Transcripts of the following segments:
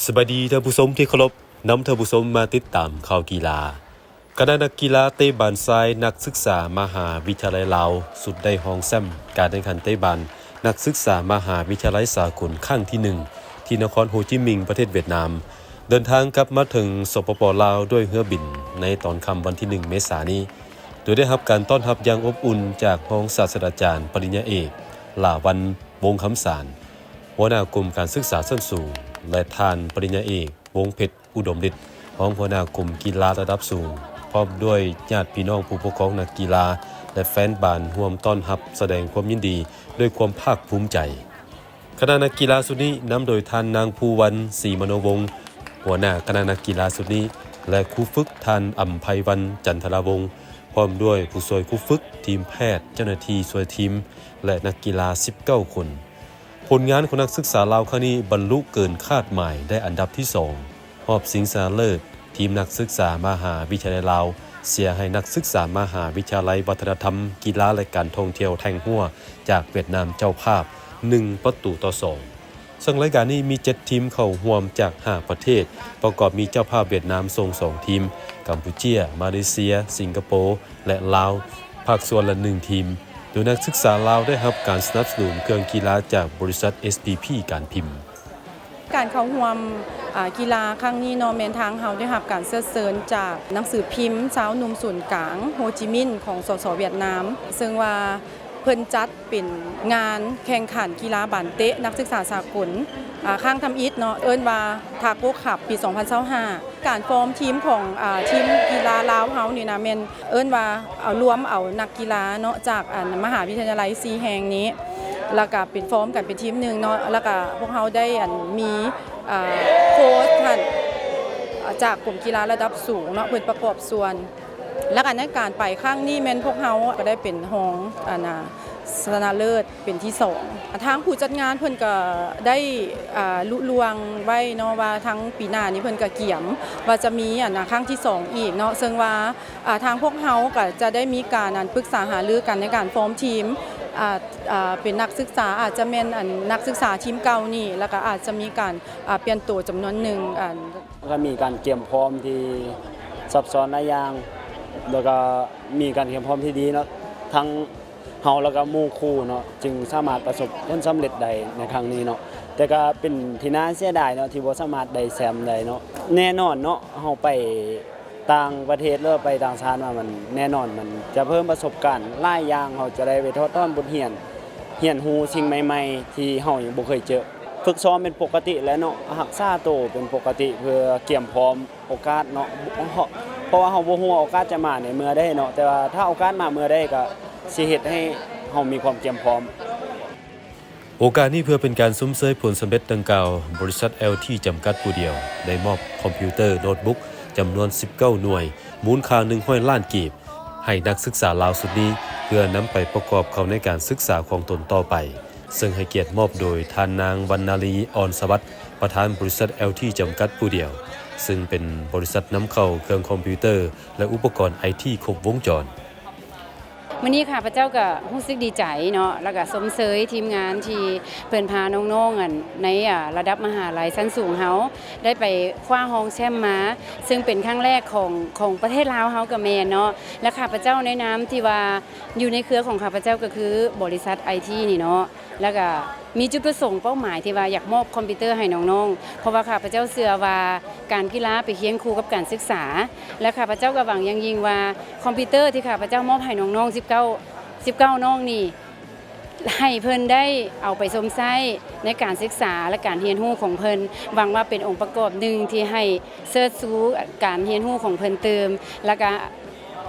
ສະບາຍດີທ່ານຜູ້ຊົມທີ່ເຄົາລົບ, ນຳທ່ານຜູ້ຊົມມາຕິດຕາມຂ່າວກິລາ. ຄະນະນັກກິລາເຕະບານຊາຍນັກສຶກສາມະຫາວິທະຍາໄລລາວ ຊຸດໄດ້ຮອງແຊ້ມການແຂ່ງຂັນເຕະບານນັກສຶກສາມະຫາວິທະຍາໄລສາກົນຄັ້ງທີໜຶ່ງ ທີ່ນະຄອນໂຮຈິມິງ ປະເທດຫວຽດນາມ ເດີນທາງກັບມາເຖິງ ສປປ ລາວ ດ້ວຍເຮືອບິນໃນຕອນຄ່ຳວັນທີໜຶ່ງ ເມສານີ້ ໂດຍໄດ້ຮັບການຕ້ອນຮັບຢ່າງອົບອຸ່ນຈາກຮອງສາດສະດາຈານປະລິນຍາເອກ ຫຼ້າວັນ ວົງຄຳສານ ຫົວໜ້າກົມການສຶກສາຊັ້ນສູງ ແລະ ທ່ານປະລິນຍາເອກ ວົງເພັດ ອຸດົມລິດ ຮອງຫົວໜ້າກົມກິລາລະດັບສູງ ພ້ອມດ້ວຍຍາດພີ່ນ້ອງຜູ້ປົກຄອງນັກກິລາ ແລະ ແຟນບານ ຮ່ວມຕ້ອນຮັບສະແດງຄວາມຍິນດີດ້ວຍຄວາມພາກພູມໃຈ. ຄະນະນັກກິລາຊຸດນີ້ນຳໂດຍທ່ານນາງ ພູວັນ ສີມະໂນວົງ ຫົວໜ້າຄະນະນັກກິລາຊຸດນີ້ ແລະ ຄູຝຶກທ່ານ ອຳໄພວັນ ຈັນທະລາວົງ ພ້ອມດ້ວຍຜູ້ຊ່ວຍຄູຝຶກ, ທີມແພດ, ເຈົ້າໜ້າທີ່ຊ່ວຍທີມ ແລະ ນັກກິລາສິບເກົ້າຄົນ. ຜົນງານຂອງນັກສຶກສາລາວຄັ້ງນີ້ບັນລຸເກີນຄາດໝາຍ ໄດ້ອັນດັບທີສອງ ຮອບຊິງຊະນະເລີດ ທີມນັກສຶກສາມະຫາວິທະຍາໄລລາວ ເສຍໃຫ້ນັກສຶກສາມະຫາວິທະຍາໄລວັດທະນະທຳ, ກິລາ ແລະ ການທ່ອງທ່ຽວແທ່ງຮົ້ວ ຈາກຫວຽດນາມເຈົ້າພາບ ໜຶ່ງປະຕູຕໍ່ສອງ. ເຊິ່ງລາຍການນີ້ມີເຈັດທີມເຂົ້າຮ່ວມຈາກຫ້າປະເທດ, ປະກອບມີເຈົ້າພາບຫວຽດນາມສົ່ງສອງທີມ, ກຳປູເຈຍ, ມາເລເຊຍ, ສິງກະໂປ ແລະ ລາວ ພາກສ່ວນລະໜຶ່ງທີມ, ໂດຍນັກສຶກສາລາວໄດ້ຮັບການສະໜັບສະໜູນເຄື່ອງກິລາຈາກບໍລິສັດ ເອສ ພີ ການພິມ. ການເຂົ້າຮ່ວມ ອາ ກິລາຄັ້ງນີ້ເນາະ ແມ່ນທາງເຮົາໄດ້ຮັບການເຊີດເຊີນຈາກໜັງສືພິມຊາວໜຸ່ມສູນກາງໂຮຈິມິນ ຂອງ ສສ ຫວຽດນາມ ເຊິ່ງວ່າເພິ່ນຈັດ ເປັນງານແຂ່ງຂັນກິລາບານເຕະນັກສຶກສາສາກົນ ອາ ຄັ້ງທຳອິດເນາະ ເອີ້ນວ່າ ທາໂກ້ຄັບ ປີສອງພັນຊາວຫ້າ. ການຟອມທີມຂອງ ອາ ທີມກິລາລາວເຮົານີ້ນະ ແມ່ນເອີ້ນວ່າເອົາ ລວມເອົານັກກິລາເນາະ ຈາກ ອັນ ມະຫາວິທະຍາໄລສີ່ແຫ່ງນີ້ ແລ້ວກະເປັນ ຟອມກັນເປັນທີມໜຶ່ງເນາະ ແລ້ວກະພວກເຮົາໄດ້ ອັນ ມີ ອາ ໂຄດຫັ້ນ ອາ ຈາກກົມກິລາລະດັບສູງເນາະ ເພິ່ນປະກອບສ່ວນ. ແລ້ວກະໃນການໄປຄັ້ງນີ້ແມ່ນພວກເຮົາກໍໄດ້ເປັນຮອງ ອັນນາ ຊະນະເລີດເປັນທີສອງ. ທາງຜູ້ຈັດງານເພິ່ນກໍໄດ້ ອາ ລຸລ່ວງໄວ້ເນາະວ່າທາງປີໜ້ານີ້ເພິ່ນກໍກຽມວ່າຈະມີ ອັນນາ ຄັ້ງທີສອງອີກເນາະ ເຊິ່ງວ່າ ອາ ທາງພວກເຮົາກໍຈະໄດ້ມີການ ອັນ ປຶກສາຫາລືກັນໃນການຟອມທີມ ອາ ອາ ເປັນນັກສຶກສາ ອາດຈະແມ່ນ ອັນ ນັກສຶກສາທີມເກົ່ານີ້ ແລ້ວກໍອາດຈະມີການ ອາ ປ່ຽນໂຕຈຳນວນໜຶ່ງ ອັນ ກໍມີການກຽມພ້ອມທີ່ຊັບຊ້ອນຫຼາຍຢ່າງ ແລ້ວກໍມີການກຽມພ້ອມທີ່ດີເນາະ ທັງເຮົາແລ້ວກໍໝູ່ຄູ່ເນາະ ຈຶ່ງສາມາດປະສົບຜົນສຳເລັດໄດ້ໃນຄັ້ງນີ້ເນາະ ແຕ່ກໍເປັນທີ່ໜ້າເສຍດາຍເນາະ ທີ່ບໍ່ສາມາດໄດ້ແຊ້ມໄດ້ເນາະ. ແນ່ນອນເນາະ ເຮົາໄປຕ່າງປະເທດ ຫຼື ໄປຕ່າງຊາດມາ ມັນແນ່ນອນ ມັນຈະເພີ່ມປະສົບການຫຼາຍຢ່າງ ເຮົາຈະໄດ້ໄປຖອດຖອນບົດຮຽນ ຮຽນຮູ້ສິ່ງໃໝ່ໆ ທີ່ເຮົາຍັງບໍ່ເຄີຍເຈີ. ຝຶກຊ້ອມເປັນປົກກະຕິແຫຼະເນາະ ຮັກສາໂຕເປັນປົກກະຕິ ເພື່ອກຽມພ້ອມໂອກາດເນາະ ເພາະ ເພາະວ່າເຮົາບໍ່ຮູ້ວ່າໂອກາດຈະມາໃນເມື່ອໃດເນາະ ແຕ່ວ່າຖ້າໂອກາດມາເມື່ອໃດກໍຊິເຮັດໃຫ້ເຮົາມີຄວາມກຽມພ້ອມ. ໂອກາດນີ້ເພື່ອເປັນການຊົມເຊີຍຜົນສຳເລັດດັ່ງກ່າວ, ບໍລິສັດ ແອລທີ ຈຳກັດຜູ້ດຽວ ໄດ້ມອບຄອມພິວເຕີໂນ້ດບຸກຈຳນວນສິບເກົ້າໜ່ວຍ, ມູນຄ່າໜຶ່ງຮ້ອຍລ້ານກີບ ໃຫ້ນັກສຶກສາລາວຊຸດນີ້ ເພື່ອນຳໄປປະກອບເຂົ້າໃນການສຶກສາຂອງຕົນຕໍ່ໄປ, ເຊິ່ງໃຫ້ກຽດມອບໂດຍທ່ານນາງ ວັນນາລີ ອອນສະຫວັດ ປະທານບໍລິສັດ ແອລທີ ຈຳກັດຜູ້ດຽວ, ເຊິ່ງເປັນບໍລິສັດນຳເຂົ້າເຄື່ອງຄອມພິວເຕີ ແລະ ອຸປະກອນໄອທີຄົບວົງຈອນ. ມື້ນີ້ຂ້າພະເຈົ້າກໍຮູ້ສຶກດີໃຈເນາະ ແລ້ວກໍຊົມເຊີຍທີມງານທີ່ເພິ່ນພານ້ອງໆ ອັນ ໃນ ອາ ລະດັບມະຫາໄລຊັ້ນສູງເຮົາ ໄດ້ໄປຄວ້າຮອງແຊ້ມມາ ເຊິ່ງເປັນຄັ້ງແລກຂອງ ຂອງປະເທດລາວເຮົາກໍແມ່ນເນາະ ແລະ ຂ້າພະເຈົ້າໃນນາມທີ່ວ່າຢູ່ໃນເຄືອຂອງຂ້າພະເຈົ້າກໍຄືບໍລິສັດໄອທີນີ້ເນາະ ແລ້ວກໍມີຈຸດປະສົງເປົ້າໝາຍທີ່ວ່າຢາກມອບຄອມພິວເຕີໃຫ້ນ້ອງໆ ເພາະວ່າຂ້າພະເຈົ້າເຊື່ອວ່າການກິລາໄປຄຽງຄູ່ກັບການສຶກສາ ແລະ ຂ້າພະເຈົ້າກໍຫວັງຢ່າງຍິ່ງວ່າຄອມພິວເຕີທີ່ຂ້າພະເຈົ້າມອບໃຫ້ນ້ອງໆ ສິບເກົ້າ ສິບເກົ້ານ້ອງນີ້ ໃຫ້ເພິ່ນໄດ້ເອົາໄປຊົມໃຊ້ໃນການສຶກສາ ແລະ ການຮຽນຮູ້ຂອງເພິ່ນ. ຫວັງວ່າເປັນອົງປະກອບໜຶ່ງທີ່ໃຫ້ເຊີດຊູການຮຽນຮູ້ຂອງເພິ່ນຕື່ມ ແລ້ວກະ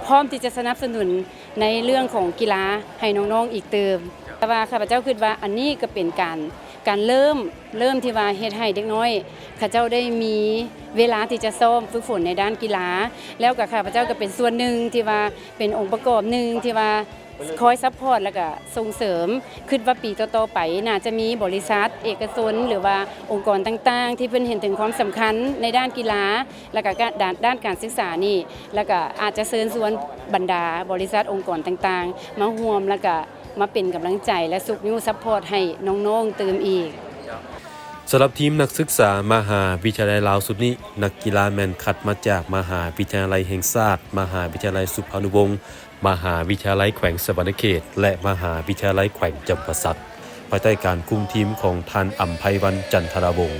ພ້ອມທີ່ຈະສະໜັບສະໜູນໃນເລື່ອງຂອງກິລາໃຫ້ນ້ອງໆອີກຕື່ມ. ແຕ່ວ່າຂ້າພະເຈົ້າຄິດວ່າອັນນີ້ກໍເປັນການ ການເລີ່ມ ເລີ່ມທີ່ວ່າເຮັດໃຫ້ເດັກນ້ອຍເຂົາເຈົ້າໄດ້ມີເວລາທີ່ຈະຊ້ອມຝຶກຝົນໃນດ້ານກິລາ ແລ້ວກໍຂ້າພະເຈົ້າກໍເປັນສ່ວນໜຶ່ງທີ່ວ່າເປັນອົງປະກອບໜຶ່ງທີ່ວ່າ ຄອຍຊັບພອດ ແລ້ວກະສົ່ງເສີມ. ຄິດວ່າປີຕໍ່ໆໄປໜ້າຈະມີບໍລິສັດເອກະຊົນ ຫຼືວ່າອົງກອນຕ່າງໆ ທີ່ເພິ່ນເຫັນເຖິງຄວາມສຳຄັນໃນດ້ານກິລາ ແລ້ວກະການ ດ້ານ ດ້ານການສຶກສານີ້ ແລ້ວກະອາດຈະເຊີນຊວນບັນດາບໍລິສັດອົງກອນຕ່າງໆ ມາຮ່ວມ ແລ້ວກະມາເປັນກຳລັງໃຈ ແລະ ຊຸກຍູ້ຊັບພອດໃຫ້ນ້ອງໆຕື່ມອີກ. ສຳລັບທີມນັກສຶກສາມະຫາວິທະຍາໄລລາວຊຸດນີ້, ນັກກິລາແມ່ນຄັດມາຈາກມະຫາວິທະຍາໄລແຫ່ງຊາດ, ມະຫາວິທະຍາໄລສຸພານຸວົງ, ມະຫາວິທະຍາໄລແຂວງສະຫວັນນະເຂດ ແລະ ມະຫາວິທະຍາໄລແຂວງຈຳປາສັກ, ພາຍໃຕ້ການຄຸມທີມຂອງທ່ານ ອຳໄພວັນ ຈັນທະລາວົງ.